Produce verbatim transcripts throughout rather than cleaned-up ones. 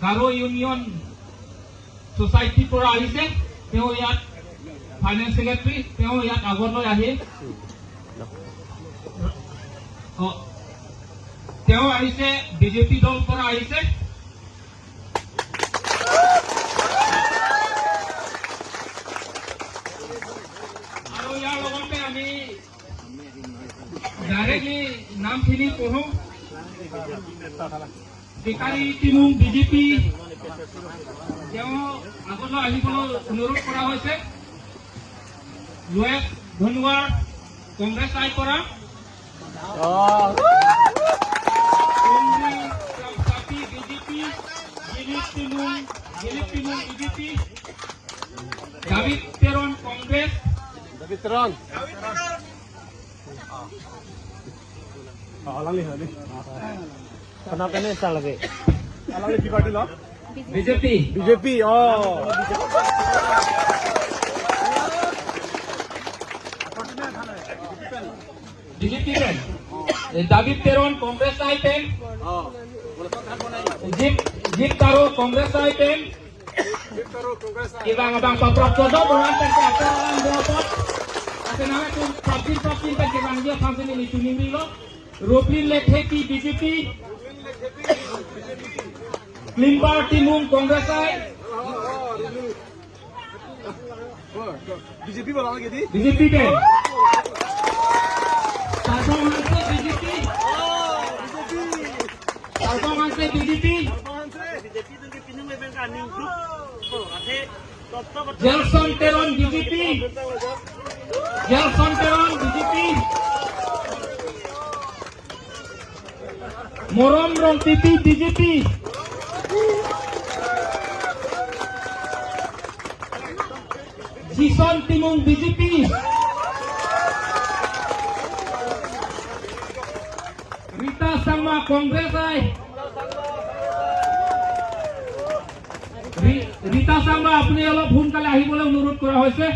গাৰো ইউনিয়ন ছ'চাইটিৰ পৰা আহিছে, তেওঁ ইয়াত ফাইনেন্স ছেক্ৰেটাৰী, তেওঁ ইয়াত আগলৈ আহিল। অ, তেওঁ আহিছে, বিজেপি দলৰ পৰা আহিছে। আৰু ইয়াৰ লগতে আমি ডাইৰেক্টলি নামখিনি পঢ়ো। ভিকাৰী টিমুং, বিজেপি, তেওঁ আগলৈ আহিবলৈ অনুৰোধ কৰা হৈছে। লোৱেছ ধনুৱাৰ, কংগ্ৰেছ আইৰ পৰা। অ। কুমৰি কামচাপি, বিজেপি, দিলীপ টিমুং, দিলীপ টিমুং, বিজেপি, দাবিদ তেৰণ, কংগ্ৰেছ। দাবিদ তেৰণ। অ, alangli, alangli. Kenapa ini salah lagi? Alangli pi party lo? BJP. BJP, অ। BJP pen. এ, দাবিদ Teron Congress I pen. Jit, Jit Garo Congress I pen. Kevang abang paprok jojo boran pen ke ator alam berapot. Ase nama tu prapjin prapjin pen kevang dia pangsin ini tuning rilo. Roplin Lekthepi, BJP. Klimbar Timung, Congress I. BJP bola lagi di? BJP pen. Sarbong Hanse, BJP. Sarbong Hanse, BJP. BJP pen ke pining le pen ke aning duk. Ase Gelson Teron, BJP. Gelson Teron, BJP. Morom Rongpipi, BJP. Jison Timung, BJP. Rita Sangma, Congress I. ৰি-, ৰীতা চাংমা, আপুনি অলপ সোনকালে আহিবলৈ অনুৰোধ কৰা হৈছে।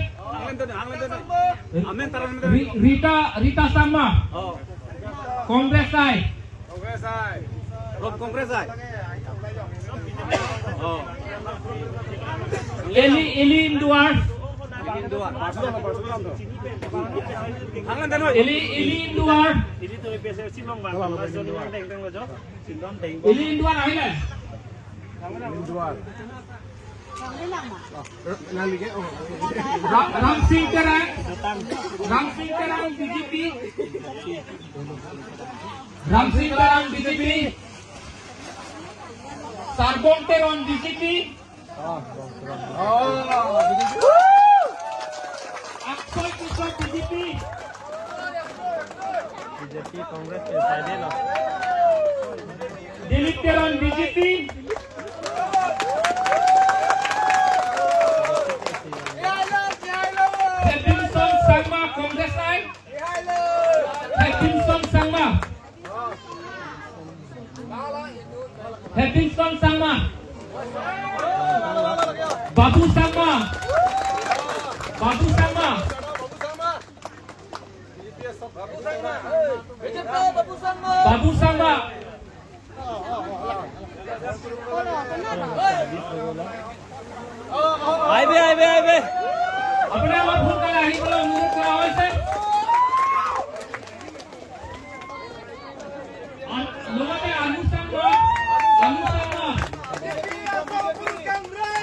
ৰি-, ৰীতা, ৰীতা চাংমা, অ। কংগ্ৰেছ আই। Congress I. From Congress I. অ। এলি, এলি ইন্দুৱাৰ। এলি ইন্দুৱাৰ। এলি, এলি ইন্দুৱাৰ। Ili Induan আহিলে? Induan. Ra-, Ramsing Terang. Ramsing Terang, BJP. Ramsing Terang, BJP. Sarbong Teron, BJP. Aksoi Tisso, BJP. BJP, Congress, S I D ন। Dilip Teron, BJP. Hepinson Sangma, Congress I. Hepinson Sangma। Hepinson Sangma. Babu Sangma. Babu Sangma. Babu Sangma. Aibe, aibe, aibe. আপোনালোক সোনকালে আহিবলৈ অনুৰোধ কৰা হৈছে। আন-, লগতে Anu Changma, Anu Changma.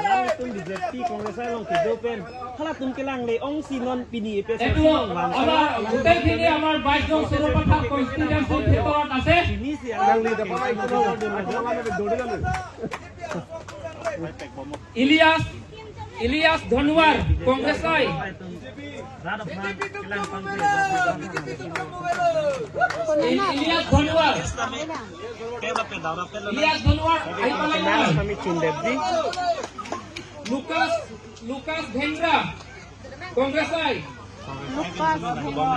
Alangtum BJP, Congress along kedo pen. Halatum kelang le ong si non pini A P S C এইটো along bang. আমাৰ গোটেইখিনি আমাৰ বাইশ নং চুৰপথাৰ কনষ্টিটুৱেন্সিৰ ভিতৰত আছে। Pini si alangli dapat. Elias, Elias Dhanuwar, Congress I. ই-, ইলিয়াছ ধনুৱাৰ। ইলিয়াছ ধনুৱাৰ, আহি পালে নাই? আমি চুন দেৱ দি। লুকাছ, লুকাছ ভেংৰা, কংগ্ৰেছ আই। লুকাছ ভেংৰা।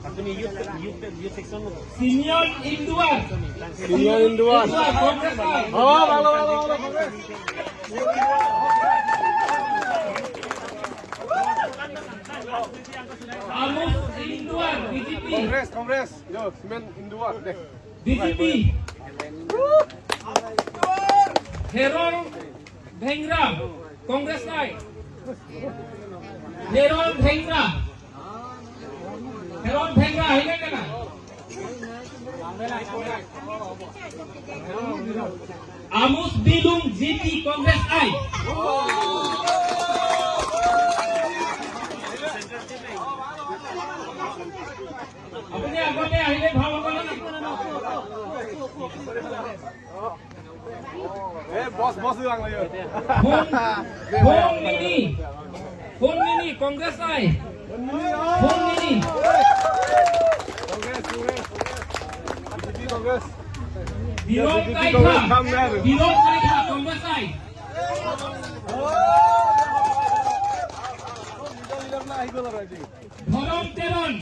আপুনি youth, youth, youth section. Senior Induwar. Senior Induwar. Induwar, Congress I. অ, ভালো, ভালো, ভালো, কংগ্ৰেছ। আমো Congress, Congress. Yo, semen Hindu ah, deh. B J P. Heron Bhengra, Congress ai. Heron Bhengra. Heron Bhengra, ahile kana? Amos Bilung, G P, Congress ai. Apuni agate ahile bhal hobo na? Eh, boss, boss lang layo. Hong, Hong Mini. Hong Mini, Congress ai. Hong Mini. Congress, Congress. B J P Congress. Biron B J P Kaitha. Congress, come there. Biron Kaitha, Congress ai. Leader, leader na ahi gol already. Dhorom Teron,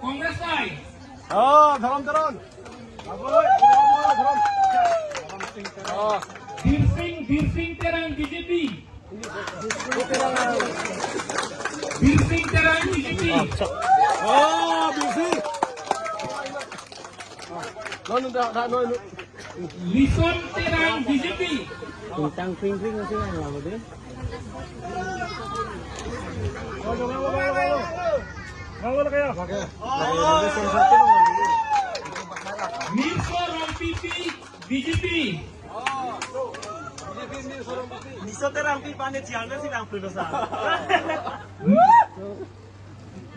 Congress ai. Oh, Dhorom Teron. Dhorom. Oh. Birsing, Birsing Terang, B J P. Birsing Terang, B J P. Oh, Birsing. No, no, no, no, no. Lison Terang, B J P. Tintang pring pring masih yang lama deh. Mirso Rongpipi, B J P. Niso Terang pi panik jian si nang pelusa.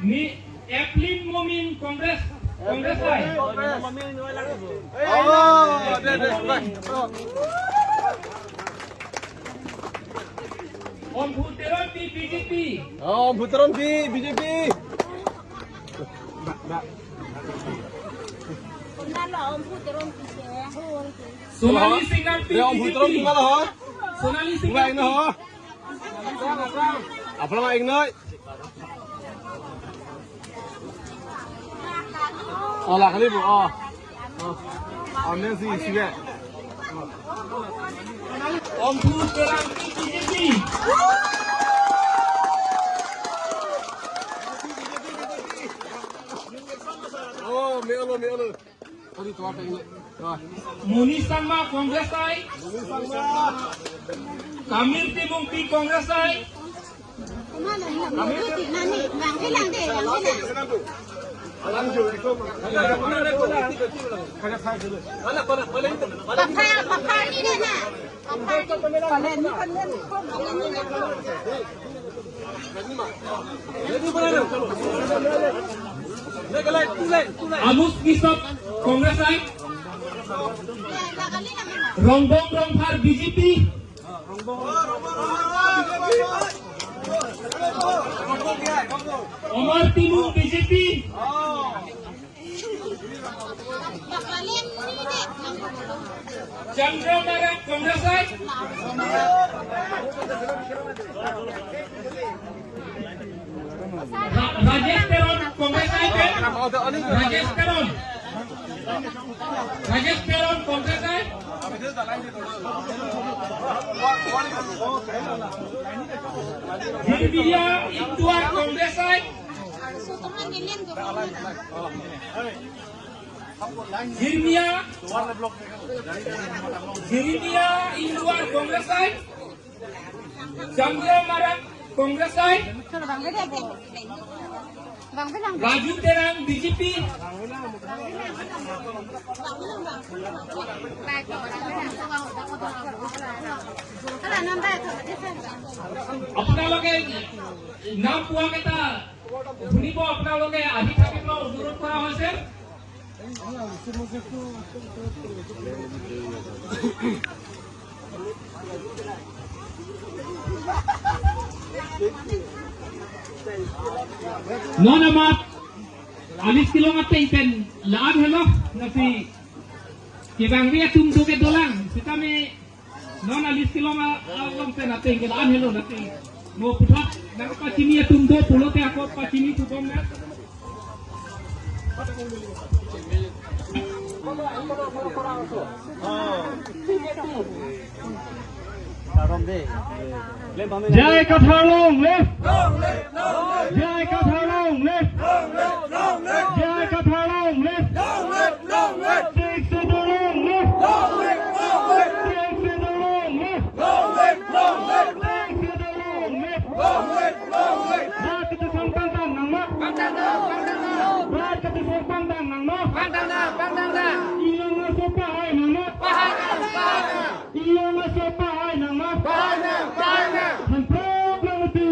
Ni Eplin Momin, Congress, Congress ai. Oh, deh, deh, deh. Omphu Teronpi, B J P. Oh, Omphu Teronpi, B J P. Sonali Singnangpi, ya, Omphu Teronpi, B J P. Sonali Singnangpi. Aphrang ingnoi. Oh, la kali bu. Oh. Oh. Ambil si, si ya. Omphu Terang B J P. Oh, me-olo, me-olo. Moni Sangma Congress ai. Kamir Timungpi Congress ai. Kamir Timung. Anus Bishop, Congress ai. Rongbong Rongphar, B J P. Omar Timung, B J P. Chandra Marak, Congress ai. Ra-, Rajesh Teron, Congress ai pen. Rajesh Teron. Rajesh Teron, Congress ai. Jirmiya Ingduar, Congress ai. Jirmiya, Jirmiya Ingduar, Congress ai. Chandra Marak, Congress ai. Raju Terang, B J P. আপোনালোকে নাম পোৱা কেইটা শুনিব, আপোনালোকে আহি থাকিবলৈ অনুৰোধ কৰা হৈছে। Non amat alis kelong ateng pen la-an helo, lasi kevangve atum do kedolang, sitame non alis kelong a-, along pen ateng ke la-an helo, lasi mo puthot nangpachini atum do pulote ako pachini pubom na. Jai Kathar long live! Jai Kathar long live! Jai Kathar Pangdang nang ma? Pangdang nang, pangdang nang. Iyong aso pahai nang ma? Pahai nang, pahai nang. Iyong aso pahai nang ma? Pahai nang, pahai nang. Hemphrek long ti.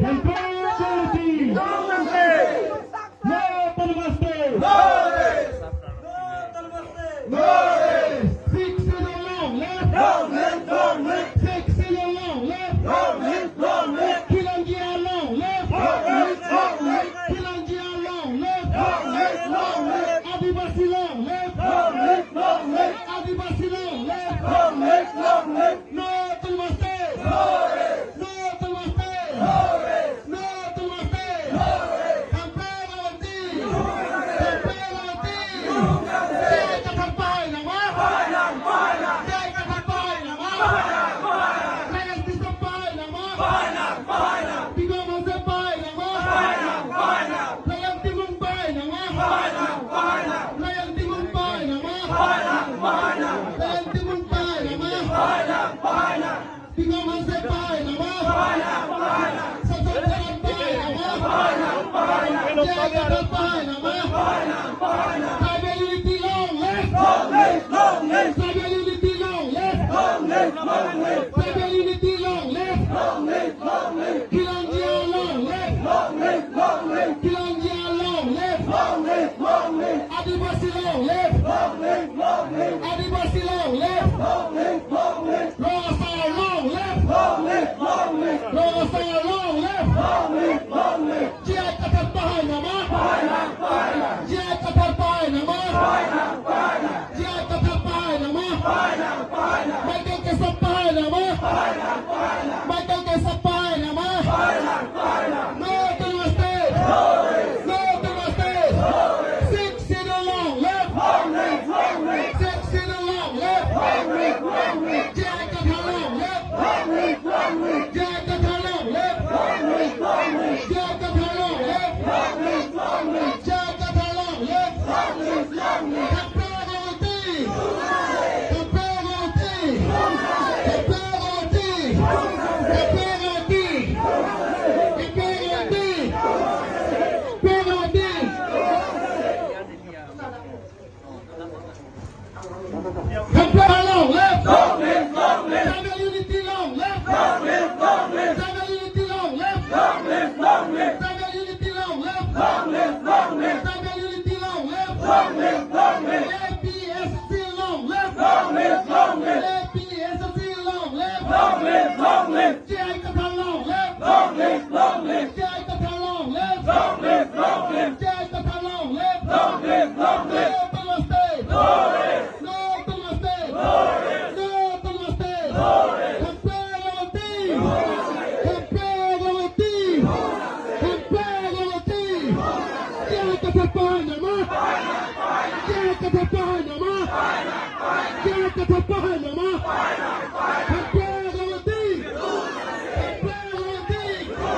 Hemphrek long ti. No autonomous state. No rest. No autonomous state. No rest. Sixth Schedule long live. Long live, long live. Sixth Schedule long live. Long live, long live. Khilonjia long live. Long live, long live. Khilonjia long live. Long live, long live. Adivasi long live. Long live, long live. Adivasi long live. Long live, long live. No autonomous state. No rest. No autonomous state. No rest. No autonomous state. No rest. Hemphrek long ti. Hemphrek long ti. J I Kathar pahai nang ma? Pahai nang, pahai nang. J I Kathar pahai nang ma? Pahai nang, pahai nang. Ryan Tison pahai nang ma? Pahai nang, pahai nang. Tingkong Hanse pahai nang ma? Pahai nang, pahai nang. Ryan Timung pahai nang ma? Pahai nang, pahai nang. Ryan Timung pahai nang ma? Pahai nang, pahai nang. Ryan Timung pahai nang ma? Pahai nang, pahai nang. Tingkong Hanse pahai nang ma? Pahai nang, pahai nang. Samson Teron pahai nang ma? Pahai nang, pahai nang. J I Kathar pahai nang ma? Pahai nang, pahai nang. Tribal unity long live! Long live, long live! Tribal unity long live! Long live, long live! Tribal unity long live! Long live, long live! Khilonjia long live! Long live, long live! Khilonjia long live! Long live, long live! Adivasi long live! Long live, long live! Adivasi long live! Long live, long live! Rong Asar long live! Long live, long live! Rong Asar long live! Long live, long live! J I Kathar pahai nang ma? Pahai nang, pahai nang! J I Kathar pahai nang ma? Pahai nang, pahai nang! J I Kathar pahai nang ma? Pahai nang, pahai nang! Michael Kessop pahai nang ma? Pahai nang, pahai nang! Michael Kessop pahai nang ma? Pahai nang, pahai nang! No autonomous state! No autonomous state! Sixth Schedule long live! Long live, long live! Sixth Schedule long live! Long live, long live! J I Kathar long live! Long live, long live! J I Kathar long live! Long live, long live! J I Kathar long live! Long live, long live! J I Kathar long live! Long live, long live! Hemphrek long ti! Hemphrek long ti! Hemphrek long ti! Hemphrek long ti! Hemphrek long ti! Hemphrek long ti! Hemphrek long live! Long live, long live! Tribal unity long live! Long live, long live! Tribal unity long live! Long live, long live! Tribal unity long live! Long live, long live! Tribal unity long live! Long live, long live! A P H L C long live! Long live, long live! A P H L C long live! Long live, long live! J I Kathar long live! Long live, long live! J I Kathar long live! Long live, long live! J I Kathar long live! Long live, long live! No autonomous state! No rest! No autonomous state! No rest! No autonomous state! No rest! Hemphrek long ti! Hemphrek long ti! Hemphrek long ti! J I Kathar pahai nang ma? J I Kathar pahai nang ma? J I Kathar pahai nang ma? Hemphrek long ti! Hemphrek long ti! No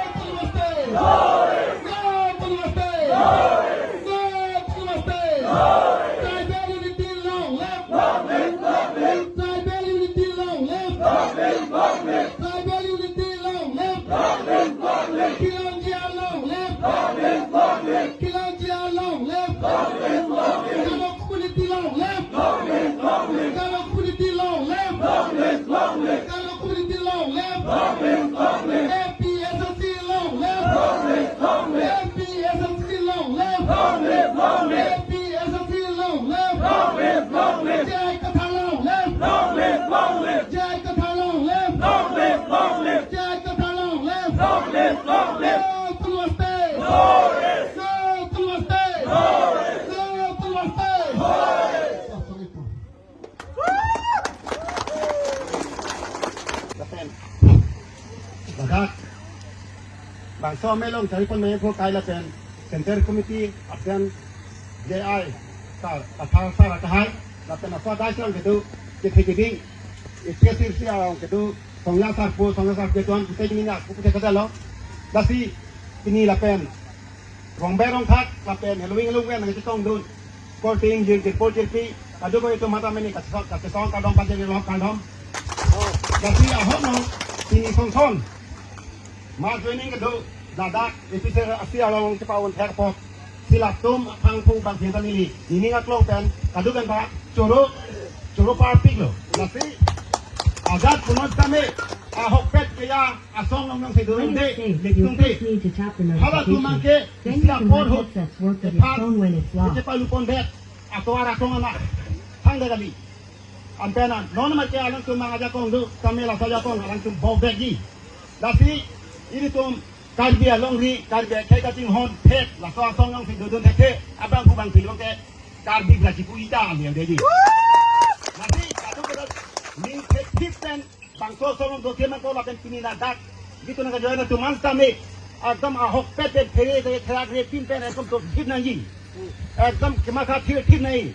autonomous state! No autonomous state! No autonomous state! Tribal unity long live! Long live, long live! Tribal unity long live! Long live, long live! Tribal unity long live! Long live, long live! Khilonjia long live! Long live, long live! Khilonjia long live! Long live, long live! Garo community long live! Long live, long live! Garo community long live! Long live, long live! Garo community long live! Long live, long live! A P H L C long live! Long live, long live! A P H L C long live! Long live, long live! A P H L C long live! Long live, long live! J I Kathar long live! Long live, long live! J I Kathar long live! Long live, long live! J I Kathar long live! Long live, long live! No autonomous state! No rest! No autonomous state! No rest! No autonomous state! No rest! Lapen ladak bangso amelong charipon mepho kai lapen Central Committee apen J I sar, Kathar sar akehai, lapen aso adai sar kedo, kethe keding, A P H L C along kedo, Songja sar pu, Songja sar ketuan, pute kini na, pute kadalo. Lasi pini lapen Rongber rongthak lapen heloving helongver nangchetongdun. Korte ingjir jirpo jirpi, kadokave atum mata meni kachesong, kachesong kardom pajir lok kardom. Lasi ahok no, pini songson. Mass joining kedo, ladak, A P H L C along chepa-un thek apot. Si latum aphan pu bang kita neli, neli ngaklong pen, kadokave ta choro, choro parpiklo. Lasi, ajat punon tame, ahokpet keya asong nong nong si do When de, it's safe, you litung de. First need to tap the Hala notification. Tumang ke, Then isi you can apor let ho. Headsets work with your Ephan, phone when it's locked. Ete palu pon det, atovar atong anak, thang de kali. Anpena, non mate alangtum mang ajakong do, tame laso ajakong alangtum bok begi. Lasi, ilitum Karbi alongri, Karbi akhei kachinghon, phet, laso asong nong si dodun thekhe, abang pu bang pilong ke, Karbi berhaji pu ita ang yang dedi. Lasi, kadokave ta, ning phet phet pen, bangso asong nong dothe mangko lapen pini ladak, gitu na kajoy na tuman tame, ekdom ahokpet pen phere de therak re pin pen ekdom to thip nangji. Ekdom kematha thir thip nai.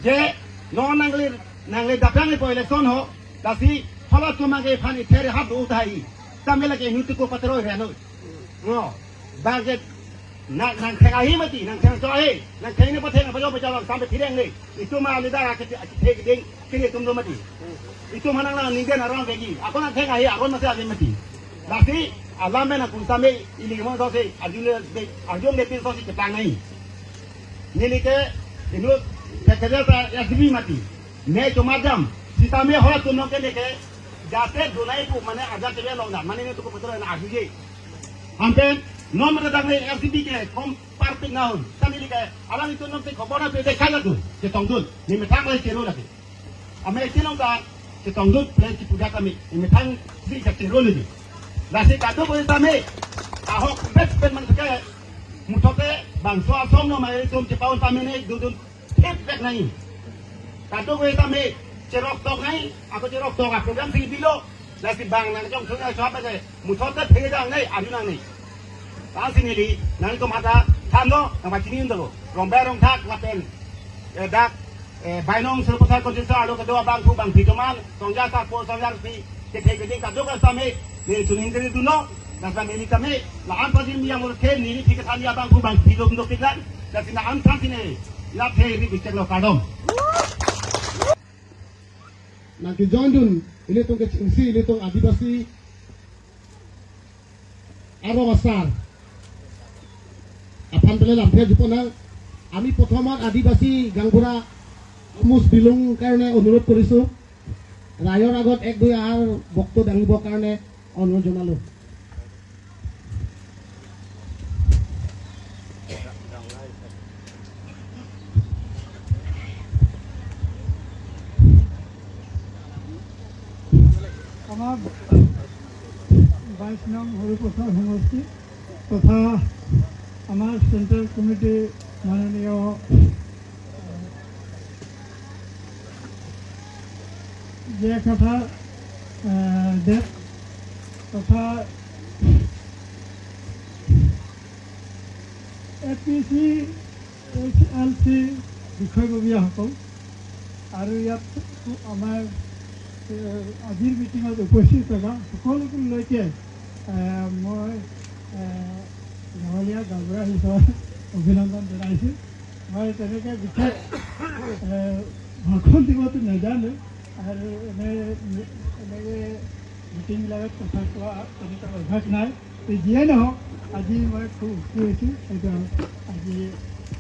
Je, non nangle, nangle daprang ni po election ho. Lasi, hala tumang ke phan ither hap do uthai. Tame lake nu tuko patro re no. No. Bang ke, na, nang thek ahi mati, nang thek cho ahi. Nang thek ni pa thek na pa jo pa jalan sampai thireng le. Itum ma leader ake, ake thek ding, kini itum do mati. Itum ma nang na ning den arong begi. Ako nang thek ahi, ako nang thek ahi mati. Lasi, alam pen akun tame ili mo do se, arjun le, arjun le pin so si keplang nai. Neli ke, inut, ke kerja ta S D B mati. Ne cuma jam, sitame halatum nong ke ne ke, jate dunai pu mane ajan tebe long na, mane ne tuku betul na aju je. Anpen, non mane dang ne S D B ke, kom parpik na hon, tame neli ke, alanglitum nong te khobor na pe de kala tu, chetongdun, ne methang lai chero lagi. Ame chelong ta, chetongdun, plan ki puja kami, ne methang si ka chero lagi. Lasi kadokave tame, ahokpet pen man ke, muthot te, bangso asong nong mane tum chepaun tame ne, dodun, thip vek nai. Kadokave tame cherok tok nai, ako cherok tok a program si bilo. Lasi bang nang jong thung nai chop ase. Muthot te phe dang nai, adu nang nai. Lasi neli, nangtum hata thanlo, nang pachini undo. Rongber Rongthak lapen, eh, dak, eh, Bainong Sarupathar Constituency arlo kedo abang pu bang pitoman, songja sapo, songja pi, kethe keding kadokave tame, neli suning keri dunlo, nasa neli tame, la-an pajin mi amor the, neli thik than ya bang pu bang pidom do kitlan, lasi na-an than sine, la the ri bichek lo kadom. Nang ke join dun, ilitum ke chingsi, ilitum Adivasi, Aro asar. Aphan pele lamthe jupo nang. আমি প্ৰথমত আদিবাসী গাঁওবুঢ়া আমোচ বিলুং কাৰণে অনুৰোধ কৰিছো, ৰাইজৰ আগত এক দুই এষাৰ বক্তব্য দাঙিবৰ কাৰণে অনুৰোধ জনালো। আমাৰ বাইশ নং হৰিপ্ৰসাদ সমষ্টি তথা আমাৰ চেণ্ট্ৰেল কমিটিৰ মাননীয় জে খাথা, আহ, দেৱ তথা A P C H L চি বিষয়ববীয়াসকল আৰু ইয়াত আমাৰ, এ, আজিৰ মিটিঙত উপস্থিত থকা সকলোলৈকে, এ, মই, এ, গাঁৱলীয়া গাঁওবুঢ়া হিচাপে অভিনন্দন জনাইছোঁ। মই তেনেকে বিশেষ, এ, ভাষণ দিবতো নাজানো আৰু এনে, এনেকে মিটিংবিলাকত কথা কোৱা তেনেকুৱা অভ্যাস নাই। এই যিয়ে নহওক, আজি মই খুব সুখী হৈছোঁ এইটো আজি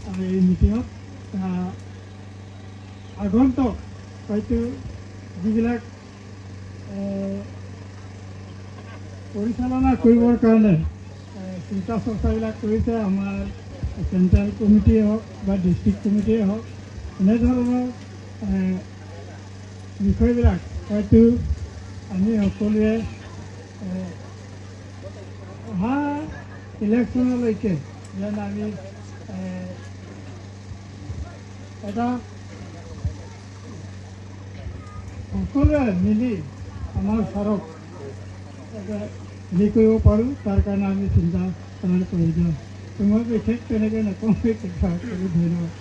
আমাৰ এই মিটিঙত, আহ, আগন্তুক হয়তো যিবিলাক, এ, পৰিচালনা কৰিবৰ কাৰণে, এ, চিন্তা চৰ্চাবিলাক কৰিছে আমাৰ চেণ্ট্ৰেল কমিটিয়ে হওক বা ডিষ্ট্ৰিক্ট কমিটিয়ে হওক, এনেধৰণৰ, এ, বিষয়বিলাক হয়তো আমি সকলোৱে, এ, অহা ইলেকশ্যনলৈকে যেন আমি, এ, এটা সকলোৱে মিলি আমাৰ ছাৰক এটা হেৰি কৰিব পাৰোঁ, তাৰ কাৰণে আমি চিন্তা কৰাৰ প্ৰয়োজন। তো মই বিশেষ তেনেকৈ নকওঁ, কেতিয়াবা কৰি ধন্যবাদ।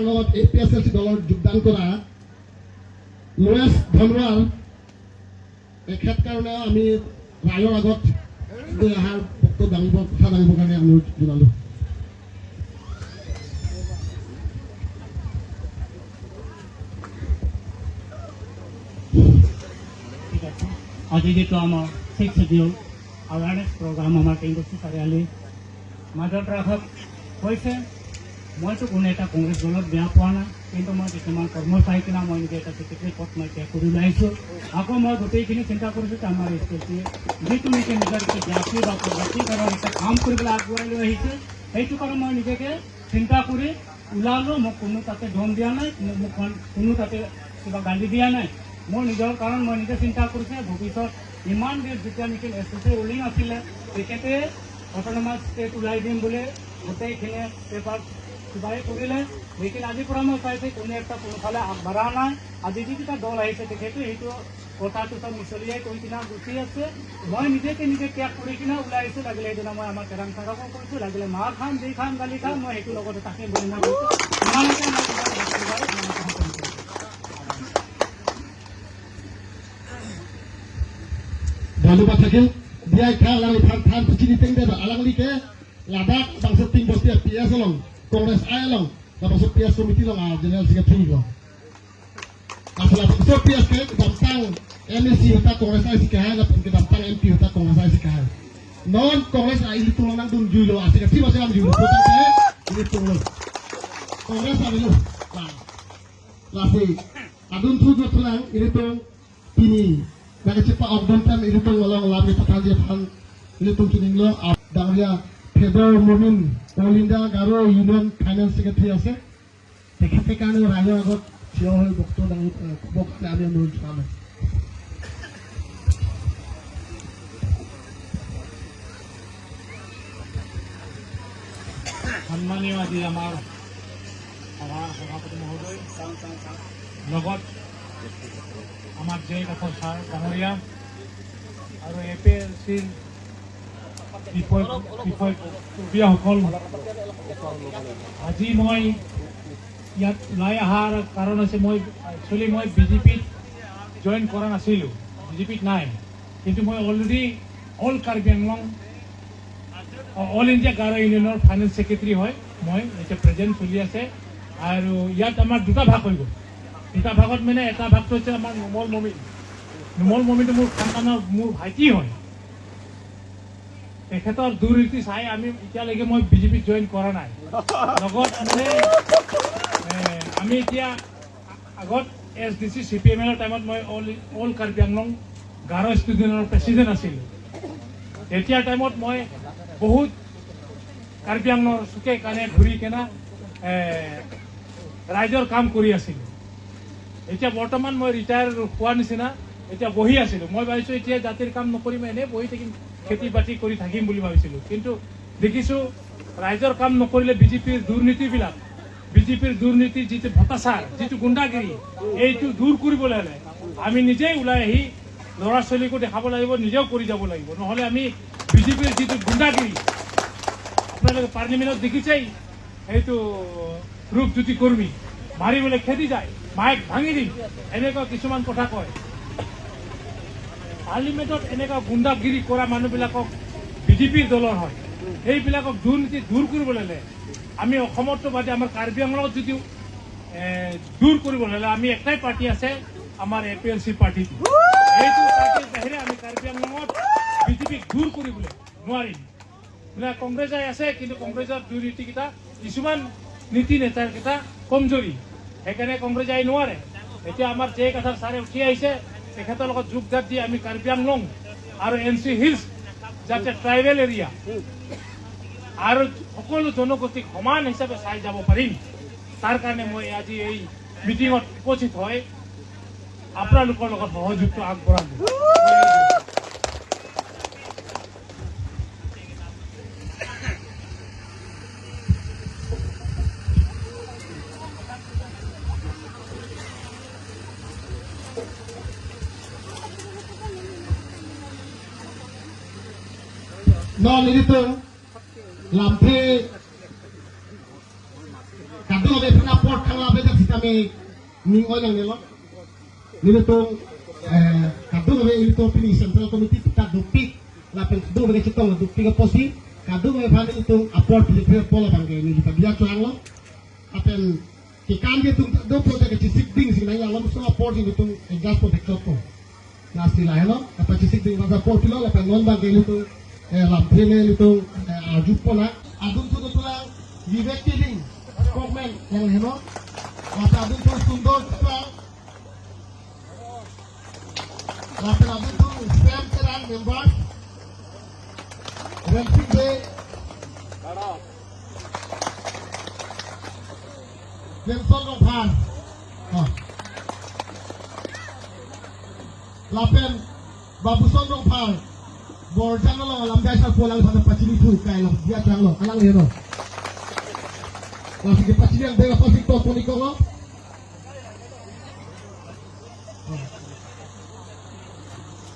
লগত এ পি এছ এল চি দলত যোগদান কৰা লোৱেছ ধনৱাৰ এখেত কাৰণে আমি ৰাইজৰ আগত দুই এষাৰ বক্তব্য দাঙিব, কথা দাঙিবৰ কাৰণে অনুৰোধ জনালোঁ। ঠিক আছে। আজি যিটো আমাৰ ছিক্স শ্বিডিউল এৱেৰনেছ প্ৰগ্ৰাম আমাৰ টেংগুচি চাৰিআলি মাজত ৰাখক কৈছে। মইতো কোনো এটা কংগ্ৰেছ দলত বেয়া পোৱা নাই, কিন্তু মই কিছুমান কৰ্ম চাই কিনা মই নিজে এটা ছেক্ৰেটাৰী পদ মই ত্যাগ কৰি ওলাইছো। আকৌ মই গোটেইখিনি চিন্তা কৰিছো যে আমাৰ এছ টি চি যিটো নেকি নিজৰ এটা জাতি বা জাতিৰ কাৰণে এটা কাম কৰিবলৈ আগুৱাই লৈ আহিছে, সেইটো কাৰণে মই নিজকে চিন্তা কৰি ওলালো। মোক কোনো তাতে ধন দিয়া নাই, কোনো, মোক কোনো তাতে কিবা গালি দিয়া নাই। মোৰ নিজৰ কাৰণ মই নিজে চিন্তা কৰিছে। ভৱিষ্যত ইমান দিন যেতিয়া নেকি এছ টি চি ৰুলিং আছিলে, তেখেতে অট'নমাছ ষ্টেট ওলাই দিম বুলি গোটেইখিনি পেপাৰ কিবাই কৰিলে। লেকিন আজিৰ পৰা মই চাইছো কোনো একটা কোনোফালে আগবাঢ়া নাই। আজি যিকেইটা দল আহিছে তেখেতে সেইটো কথাটো চব মিছলিয়াই কৈ কিনা গুচি আছে। মই নিজকে নিজে ত্যাগ কৰি কিনা ওলাই আহিছো। লাগিলে সেইদিনা মই আমাৰ কেৰাং ছাৰকো কৈছো, লাগিলে মাৰ খাম, যি খাম, গালি খাম, মই সেইটো লগতে থাকিম বুলি মই কৈছো। ইমানকে মই তোমাক ধন্যবাদ জনাইছো। ধন্যবাদ থাকিল। Diya kha alangli phan than puchini tengde ba alangli ke ladak bangso Tingbosti P S along, Congress I along, labangso P S committee along, ah, general secretary lo. Asal labangso P S kedamtang M A C ahut ta Congress I si kehai, lapen kedamtang M P ahut ta Congress I si kehai. Non Congress I ilitum along nangdunjuilo, asal ke thima selam juilo, putar ke ilitum lo. Congress I lo. Nah. Lasi, adun thu jo thulang, ilitum pini nangkachepa-ok dun pen ilitum along lam kepathanji aphan ilitum chininglo, ah, dangria Phedor Momin, All India Garo Union Finance Secretary ase. তেখেতে কাৰণে ৰাইজৰ আগত থিয় হৈ বক্তব্য দাঙি, আহ, ক'ব কাৰণে আমি অনুৰোধ জনাম। সন্মানীয় আজি আমাৰ সভাৰ সভাপতি মহোদয়, লগত আমাৰ জে কাঠৰ ছাৰ ডাঙৰীয়া আৰু এ পি এল চিৰ বিষয়, বিষয়ববীয়াসকল, আজি মই ইয়াত ওলাই অহাৰ কাৰণ হৈছে, মই, একচুৱেলি মই বি জে পিত জইন কৰা নাছিলোঁ, বি জে পিত নাই, কিন্তু মই অলৰেডি অল কাৰ্বি আংলং, অ, অল ইণ্ডিয়া গাৰো ইউনিয়নৰ ফাইনেন্স ছেক্ৰেটাৰী হয় মই, এতিয়া প্ৰেজেণ্ট চলি আছে। আৰু ইয়াত আমাৰ দুটা ভাগ হৈ গ'ল। দুটা ভাগত মানে এটা ভাগটো হৈছে আমাৰ নুমল মমিন। নুমল মমিনটো মোৰ খানদানৰ, মোৰ ভাইটি হয়। তেখেতৰ দুৰ্নীতি চাই আমি এতিয়ালৈকে মই বি জে পিত জইন কৰা নাই। লগত মানে, এ, আমি এতিয়া আগত S D C C P M এলৰ টাইমত মই অল, অল কাৰ্বি আংলং গাৰো ষ্টুডেণ্টৰ প্ৰেচিডেণ্ট আছিলোঁ। তেতিয়াৰ টাইমত মই বহুত কাৰ্বি আংলঙৰ চুকে কাণে ঘূৰি কেনে, এ, ৰাইজৰ কাম কৰি আছিলোঁ। এতিয়া বৰ্তমান মই ৰিটায়াৰ হোৱা নিচিনা, এতিয়া বহি আছিলোঁ। মই ভাবিছোঁ এতিয়া জাতিৰ কাম নকৰিম, এনেই বহি থাকিম, খেতি বাতি কৰি থাকিম বুলি ভাবিছিলোঁ। কিন্তু দেখিছোঁ ৰাইজৰ কাম নকৰিলে বি জে পিৰ দুৰ্নীতিবিলাক, বি জে পিৰ দুৰ্নীতি যিটো ভ্ৰষ্টাচাৰ, যিটো গুণ্ডাগিৰি, এইটো দূৰ কৰিবলৈ হ'লে আমি নিজেই ওলাই আহি ল'ৰা ছোৱালীকো দেখাব লাগিব, নিজেও কৰি যাব লাগিব। নহ'লে আমি বি জে পিৰ যিটো গুণ্ডাগিৰি, আপোনালোকে পাৰ্লিমেণ্টত দেখিছেই, এইটো ৰূপজ্যোতি কুৰ্মী মাৰিবলৈ খেদি যায়, মাইক ভাঙি দিম, এনেকুৱা কিছুমান কথা কয়। পাৰ্লিমেণ্টত এনেকুৱা গুণ্ডাগিৰি কৰা মানুহবিলাকক বি জে পিৰ দলৰ হয়, সেইবিলাকক দুৰ্নীতি দূৰ কৰিবলৈ হ'লে আমি অসমতো বাদে আমাৰ কাৰ্বি আংলঙত যদিও, এ, দূৰ কৰিবলৈ হ'লে আমি একটাই পাৰ্টি আছে, আমাৰ এ পি এল চি পাৰ্টিটো। এইটো পাৰ্টিৰ বাহিৰে আমি কাৰ্বি আংলঙত বি জে পিক দূৰ কৰিবলৈ নোৱাৰিম। বোলে কংগ্ৰেছ আহি আছে, কিন্তু কংগ্ৰেছৰ দুৰ্নীতিকেইটা, কিছুমান নীতি নেতাৰকেইটা কমজোৰি, সেইকাৰণে কংগ্ৰেছ আহি নোৱাৰে। এতিয়া আমাৰ জে কাঠাৰ ছাৰে উঠি আহিছে, তেখেতৰ লগত যোগদান দি আমি কাৰ্বি আংলং আৰু এন চি হিলছ যাতে ট্ৰাইবেল এৰিয়া আৰু সকলো জনগোষ্ঠীক সমান হিচাপে চাই যাব পাৰিম, তাৰ কাৰণে মই আজি এই মিটিঙত উপস্থিত হৈ আপোনালোকৰ লগত সহযোগিতা আগবঢ়ালোঁ। Non ilitum lamthe kadokave aphan apor thang lamthe jak sitame ning oi nangnelo. Nelitum, eh, kadokave ilitum pini Central Committee ta dopik, lapen kadokave chetong dopik apotsi, kadokave aphan ilitum apor pili pili apor labang ke neli ta biya chohanglo. Lapen kekan ke tum do project ke chesik ding si nangji alam so apor si ilitum adjust project chotpo. Lasi lahelo, lapen chesik ding bangso apor pilo, lapen non abang ke ilitum, eh, lamthe le ilitum, eh, arjupo na. Adun tu tulang Vivek Tiling, spokesman yang heno. Lapen adun tu Sundor Tulang. Lapen adun tu Sam Terang, member. Rensing Bey. Jameson Rongphar. Ah. Lapen Babuson Rongphar. Borjan along alam jai sa pulang sana pachini thu kai alam dia chang lo, alang heno. Lasi kepachini ang dega pasik to poni kong lo.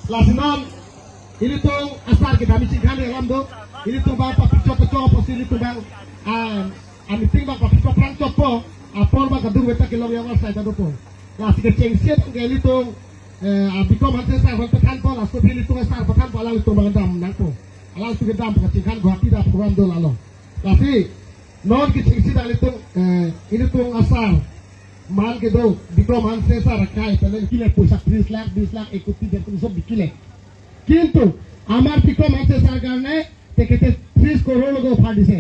Lasi non ilitum asar kedam isi kan alam do. Ilitum bang papikchot chot po si ilitum bang, ah, a meeting bang papikchot prang chot po. Apor bang kadung beta kelong yang asai ta do po. Lasi kechengsi ke ilitum, eh, a Bikram Hanse asar bang pathan po, laso ilitum asar pathan po, alanglitum bang dam nangpo. Alanglitum kedam kachingkan Guwahati ta program do lalo. Lasi non kechengsi ta ilitum, eh, ilitum asar man kedo Bikram Hanse asar akai pele kile poisa tris lakh, bis lakh, ek koti, der koti sob bikile. কিন্তু আমাৰ বিক্ৰম হাঞ্চে ছাৰ কাৰণে তেখেতে ত্ৰিশ কোটি লোক অফাৰ দিছে,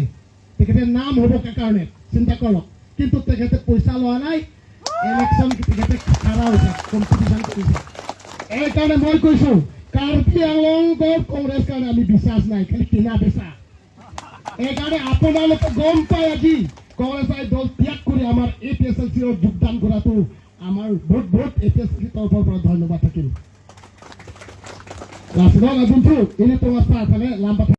তেখেতে নাম হ'ব কাৰণে চিন্তা কৰক। কিন্তু তেখেতে পইচা লোৱা নাই, ইলেকশ্যন তেখেতে খাৰা হৈছে, কম্পিটিশ্যন কৰিছে। এইকাৰণে মই কৈছো, কাৰ্বি আংলঙত কংগ্ৰেছ কাৰণে আমি বিশ্বাস নাই, খালি কিনা বেচা। এইকাৰণে আপোনালোকে গম পায় আজি কংগ্ৰেছ আই দল ত্যাগ কৰি আমাৰ এ পি এছ এল চিৰ যোগদান কৰাটো আমাৰ বহুত বহুত এ পি এছ এল চি তৰফৰ পৰা ধন্যবাদ থাকিল। Lasi non adun tu ilitum asar thane lam